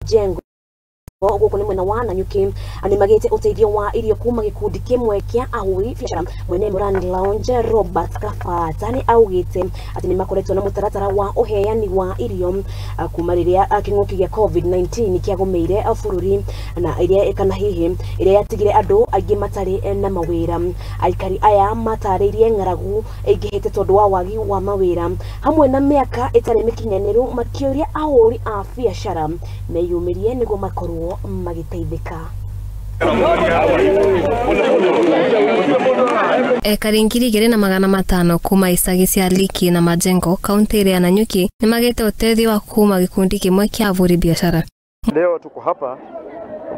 Majengo guku ni mwena wa Nanyuki ni magite uteithio wa irio kuma gikundi kimwe kia ahuri biacara. Mwene Moran Lounge Robert Kabata ni augite ati ni makoretwo na mutaratara wa uheani wa irio kuma riria king'uki gia COVID-19 kiagomeire bururi na iria kana hihi iria yatigire andu aingi matari na mawira. Aikari aya mataririe ng'aragu ingihite tondu wa wagi wa mawira hamwe na miaka itari mikinyaniru, makiuria ahuri a biacara meyumirie niguo makorwo magiteithika. Ekari 2,500 kuma icagi cia Liki na Majengo kaunti ya Nanyuki ni magete uteithio wa kuma gikundi kimwe kia avuri biashara. Leo tuko hapa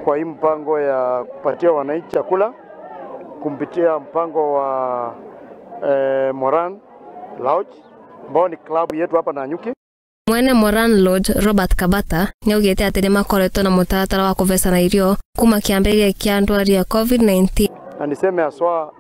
kwa hii mpango ya kupatia wananchi chakula kumpitia mpango wa Moran Lodge ambao ni klabu yetu hapa Nanyuki. Mwene Moran Lodge Robert Kabata nĩaugĩte atĩ nĩmakoretwo na mũtaratara wa kũvecana irio kuma kĩambĩrĩria kĩa ndwari ya COVID-19. Na niseme haswa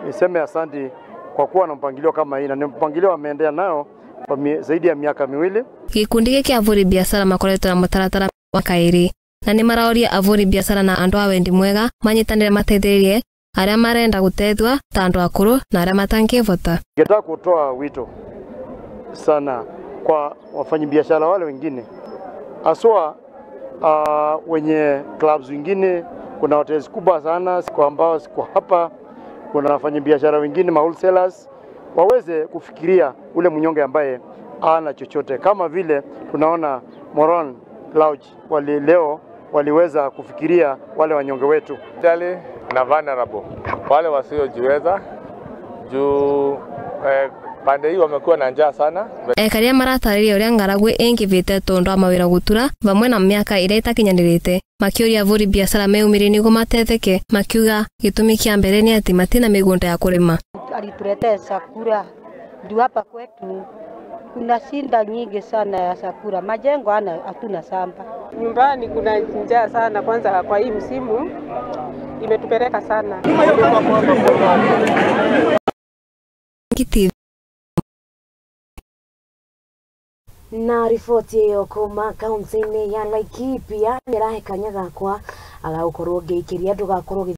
niseme asante kwa kuwa na mpangilio kama hii, na ni mpangilio wameendea nayo kwa zaidi ya miaka miwili. Gikundi gĩkĩ avũri biacara makoretwo na mũtaratara wa kaĩrĩ na nĩ maraũria avũri biacara na andũ a wendi mwega manyitanĩre mateithĩrĩrie arĩa marenda gũteithwa ta andũ akũrũ na arĩa matangĩvota. Ningetaka kutoa wito sana kwa wafanyabiashara wale wengine haswa wenye clubs wengine. Kuna hoteli kubwa sana kwa ambao siko hapa, kuna wafanyabiashara wengine ma wholesalers, waweze kufikiria ule mnyonge ambaye hana chochote, kama vile tunaona Moran Lodge wali leo waliweza kufikiria wale wanyonge wetu na vulnerable, wale wasiojiweza juu pande hii wamekuwa na njaa sana. Ekaria maratarĩria ũrĩa ng'aragu ĩngĩvĩte tondũ wa mawĩra gũtura vamwe na mĩaka ĩrĩa ĩtakinyanĩrĩte, makĩũria avũri biacara meyumĩrie nĩguo matetheke, makiuga gĩtũmi kĩa mbere nĩ atĩ matina mĩgũnda ya kũrĩma. Alituletea chakula ndio hapa kwetu kuna shinda nyingi sana ya chakula, majengo ana hatuna shamba. Nyumbani kuna njaa sana, kwanza kwa hii msimu imetupeleka sana. Na riboti ĩyo kuma kaunti-inĩ ya Laikipia nĩrahe kanya gakwa agagũkorwo ngĩikĩria ndũgakorwo.